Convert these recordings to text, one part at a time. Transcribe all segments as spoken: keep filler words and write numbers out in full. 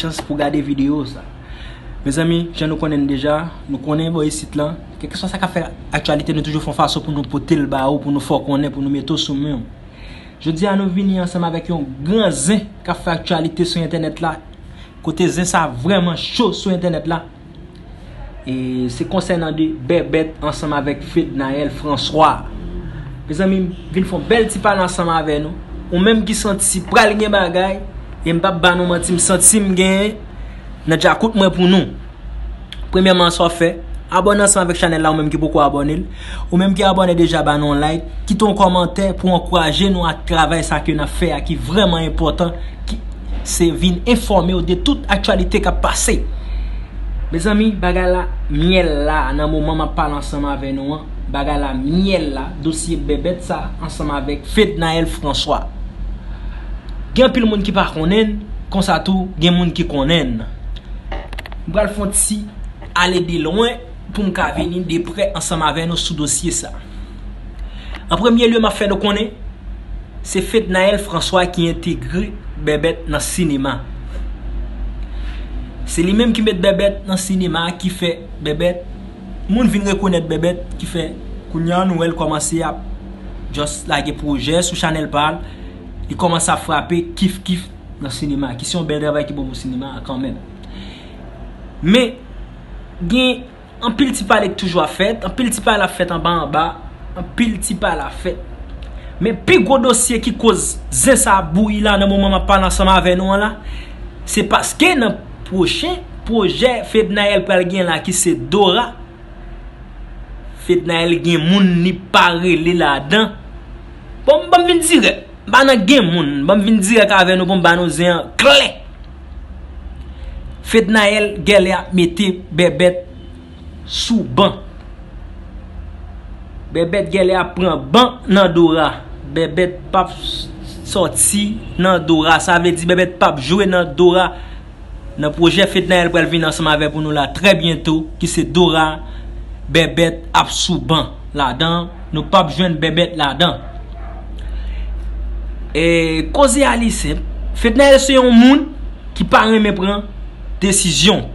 chans pou gade videyo sa. Mezanmi, jan nou konnen deja, nou konnen bò isit lan, kèlkeswa sa k ap fè aktyalite, nou toujou fè yon fason pou nou pote l ba ou, pou nou fè w konnen, pou nou mete w sou men w. Jodi a, nou vini ansanm avèk yon gran zen k ap fè aktyalite sou entènèt la, kote zen sa vrèman cho sou entènèt la. E se konsènan de Bèbèt ansanm avèk Fednaelle François. Mezanmi, m vin fè yon bèl ti pale ansanm avè nou. Ou menm ki santi pral gen bagay, e m p ap ba nou manti, m santi m genyen nan djakout mwen pou nou. Premyèman, sa w fè, abòne ansanm avèk chanèl la, ou menm ki poko abòne l. Ou menm ki abòne deja, ba nou yon like, kite yon kòmantè pou ankouraje nou ak travay sa ke n ap fè a, ki vrèman enpòtan, ki se vin enfòme w de tout aktyalite k ap pase. Mezanmi, bagay la myèl la, nan moman m ap pale ansanm avè nou an, bagay la myèl la, dosye Bèbèt sa ansanm avèk Fednaelle François. Gen anpil moun ki pa konnen l, konsa tou gen moun ki konnen l. M pral fè yon ti ale de lwen pou m ka vini de prè ansanm avè nou sou dosye sa. An premye lye, m ap fè nou konnen, se Fednaelle François ki entegre Bèbèt nan sinema. Se li menm ki met Bèbèt nan sinema, ki fè Bèbèt, moun vin rekonèt Bèbèt, ki fè kounye a nou wè l kòmanse ap just lage pwojè sou chanèl pa l, li kòmanse ap frape kif kif nan sinema, ki se yon bèl travay ki bon pou sinema a kanmenm. Men, gen anpil ti pale k toujou ap fèt, anpil ti pale ap fèt anba anba, anpil ti pale ap fèt. Men pi gwo dosye ki koz zen sa ap bouyi la nan moman m ap pale ansanm avè nou an la, se paske nan pwochen pwojè Fednaelle pral gen la ki se Dora, Fednaelle gen moun li pa rele ladan. Bon, ban m vin dirèk. M pa nan gen moun. Ban m vin dirèk avè nou pou m ba nou zen an klè. Fednaelle gèlè ap mete Bèbèt sou ban. Bèbèt gèlè ap pran ban nan Dora. Bèbèt p ap sòti nan Dora. Sa vle di Bèbèt p ap jwe nan Dora. Nan pwojè Fednaelle pral vin ansanm avè pou nou la trè byento, ki se Dora, Bèbèt ap sou ban ladan, nou p ap jwenn Bèbèt ladan. E koze a li senp, Fednaelle se yon moun ki pa renmen pran desizyon.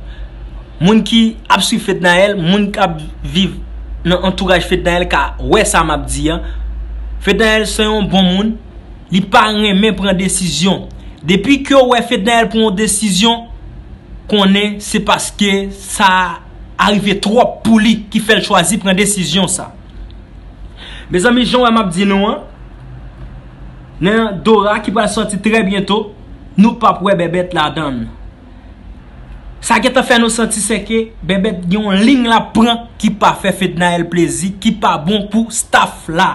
Moun ki ap swiv Fednaelle, moun k ap viv nan antouraj Fednaelle ka wè sa m ap di an. Fednaelle se yon bon moun, li pa renmen pran desizyon. Depi ke w wè Fednaelle pran yon desizyon, konnen se paske sa a rive twòp pou li ki fè l chwazi pran desizyon sa. Mezanmi, jan w wè m ap di nou an, nan Dora ki pral sòti trè byento, nou p ap wè Bèbèt ladan l. Sa gentan fè nou santi se ke Bèbèt gen yon liy l ap pran ki pa fè Fednaelle plezi, ki pa bon pou staff la.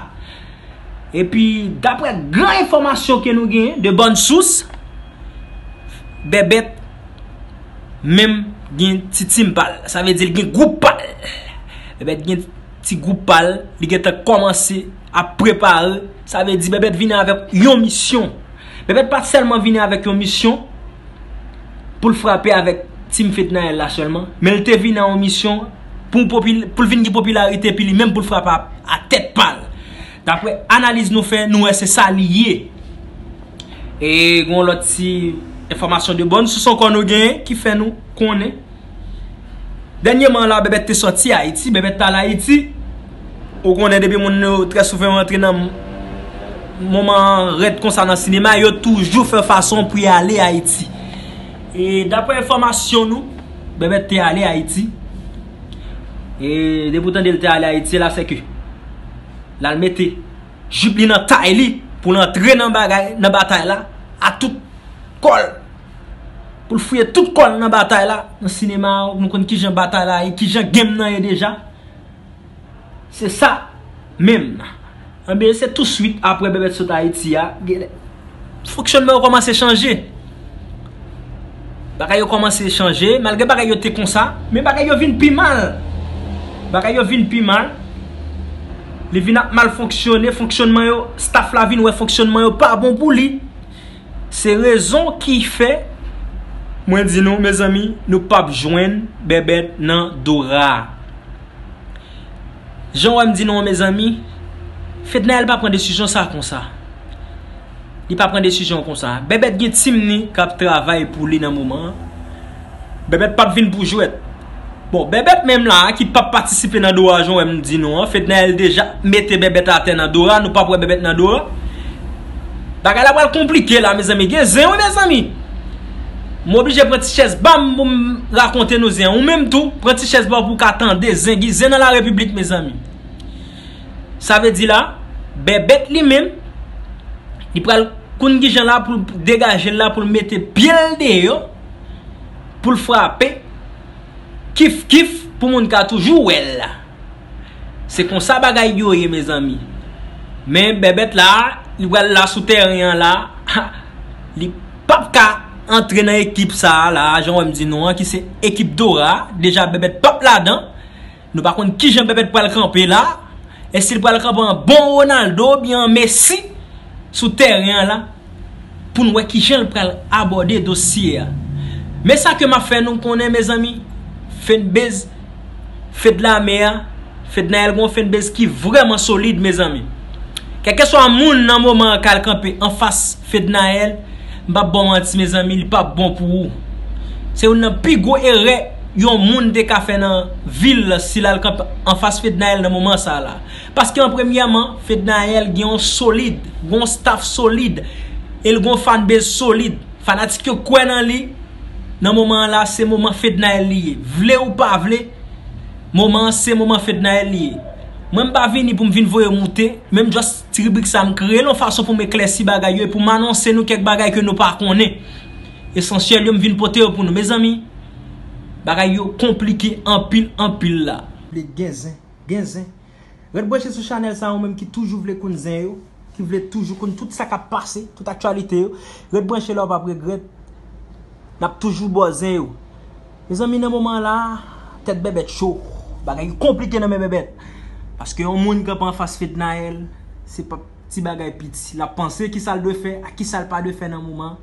Epi, daprè gran enfòmasyon ke nou genyen, de bòn sous, Bèbèt menm gen ti tim pa l. Sa vle di l gen gwoup pa l. Bèbèt gen ti gwoup pa l, li gentan kòmanse ap prepare. Sa vle di Bèbèt vini avèk yon misyon. Bèbèt pa t sèlman vini avèk yon misyon pou l frape avèk Team Fednaelle la sèlman, men l te vini a yon misyon pou, pou l vin gen popilarite, epi li menm pou l frape a, a tèt pa l. Daprè analiz nou fè, nou wè se sa li ye. E gen yon lòt ti enfòmasyon de bòn sous ankò nou genyen ki fè nou konnen. Dènyèman la, Bèbèt te sòti Ayiti, Bèbèt t al Ayiti. Ou konnen depi moun yo trè souvan yo antre nan moman rèd konsa nan sinema, yo toujou fè fason pou y ale Ayiti. E daprè enfòmasyon nou, Bèbèt te ale Ayiti. E depi w tande l te ale Ayiti, la se ke l al mete jip li nan tay li pou l antre nan bagay, nan batay la, a tout kò l. Pou l fouye tout kò l nan batay la, nan sinema a, nou konn kijan batay la ye, kijan game nan ye deja. Se sa menm. Anben, se touswit apre Bèbèt sot Ayiti a, gen, fonksyònman yo kòmanse chanje. Bagay yo kòmanse chanje, malgre bagay yo te konsa, men bagay yo vin pi mal. Bagay yo vin pi mal. Li vin ap mal fonksyone, fonksyònman yo, staff la vin wè fonksyònman yo pa bon pou li. Se rezon ki fè mwen di nou, mezanmi, nou p ap jwenn Bèbèt nan Dora. Jan w wè m di nou an, mezanmi, Fednaelle pa pran desizyon sa konsa. Li pa pran desizyon konsa. Bèbèt gen team ni k ap travay pou li nan moman an. Bèbèt p ap vin pou jwèt. Bon, Bèbèt menm la a, ki p ap patisipe nan Dora, jan w wè m di nou an, Fednaelle deja mete Bèbèt atè nan Dora, nou p ap wè Bèbèt nan Dora. Bagay la pral konplike la, mezanmi. Gen zen, wi, mezanmi. M oblije pran ti chèz ba m pou m rakonte nou zen. Ou menm tou, pran ti chèz ba w pou w ka tande zen. Gen zen nan larepiblik, mezanmi. Sa vle di la, Bèbèt li menm, li pral konn kijan la pou l degaje l la, pou l mete pye l deyò, pou l frape, kif kif, pou moun ka toujou wè l la. Se konsa bagay yo ye, mezanmi. Men Bèbèt la, li pral la sou tèren an la, li p ap ka antre nan ekip sa a la, jan w wè m di nou an, ki se ekip Dora. Deja, Bèbèt p ap ladan. Nou pa konn kijan Bèbèt pral kanpe la. Èske l pral kanpe an bon Ronaldo oubyen an Messi sou tèren an la? Pou n wè kijan l pral abòde dosye a. Men sa ke m ap fè nou konnen, mezanmi, fanbase Fedlame a, Fednaelle gen yon fanbase ki vrèman solid, mezanmi. Kèlkeswa moun nan moman an k al kanpe anfas Fednaelle, m p ap ba w manti, mezanmi, li p ap bon pou ou. Se youn nan pi gwo erè yon moun te ka fè nan vi l si l al kanpe anfas Fednaelle nan moman sa a la. Paske an premyèman, Fednaelle gen yon solid, gen yon staff solid, e l gen yon fanbase solid. Fanatik yo kwè nan li. Nan moman an la, se moman Fednaelle li ye. Vle ou pa vle, moman an se moman Fednaelle li ye. Mwen, m pa vini pou m vin voye moute, men m just ti ribrik sa, m kreye l yon fason pou m eklèsi bagay yo e pou m anonse nou kèk bagay ke nou pa konnen. Esansyèl yo, m vin pote yo pou nou. Mezanmi, bagay yo konplike anpil, anpil la. Gen zen, gen zen. Ret branche sou chanèl sa, ou menm ki toujou vle konn zen yo, ki vle toujou konn tout sa k ap pase, tout aktyalite yo. Ret branche la, ou p ap regrèt. N ap toujou ba w zen yo. Mezanmi, nan moman an la, tèt Bèbèt cho. Bagay yo konplike nan men Bèbèt. Paske yon moun kanpe anfas Fednaelle, se p ap ti bagay piti. L ap panse kisa l dwe fè, ak kisa l pa dwe fè nan moman an.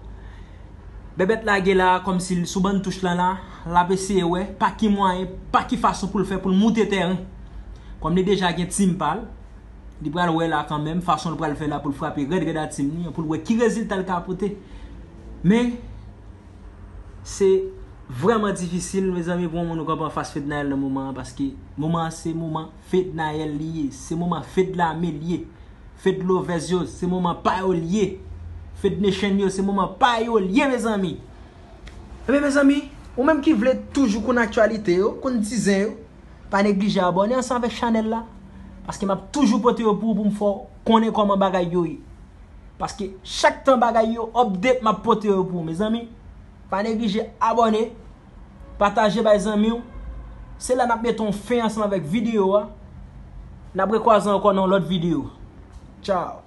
Bèbèt lage la kòmsi l sou bann touch lan la, l ap eseye wè pa ki mwayen, pa ki fason pou l fè pou l moute tèren. Kòm li deja gen tim pa l, li pral wè la kanmenm fason l pral fè la pou l frape rèd rèd a tim li an, pou l wè ki rezilta l ka pote. Men, se vrèman difisil, mezanmi, pou yon moun ou kanpe anfas Fednaelle nan moman an, paske moman an se moman Fednaelle li ye, se moman Fedlame li ye. Fed lovers yo, se moman pa yo l ye. Fed nation yo, se moman pa yo l ye, mezanmi. Ebyen, mezanmi, ou menm ki vle toujou konn aktyalite yo, konn ti zen yo, pa neglije abòne ansanm avèk chanèl la. Paske m ap toujou pote yo pou ou, pou m fè w konnen kòman bagay yo ye. Paske chak tan bagay yo update, m ap pote yo pou ou, mezanmi. Pa neglije abòne. Pataje bay zanmi w. Se la n ap mete yon fen ansanm avèk videyo a. N ap rekwaze ankò nan yon lòt videyo. Tchao.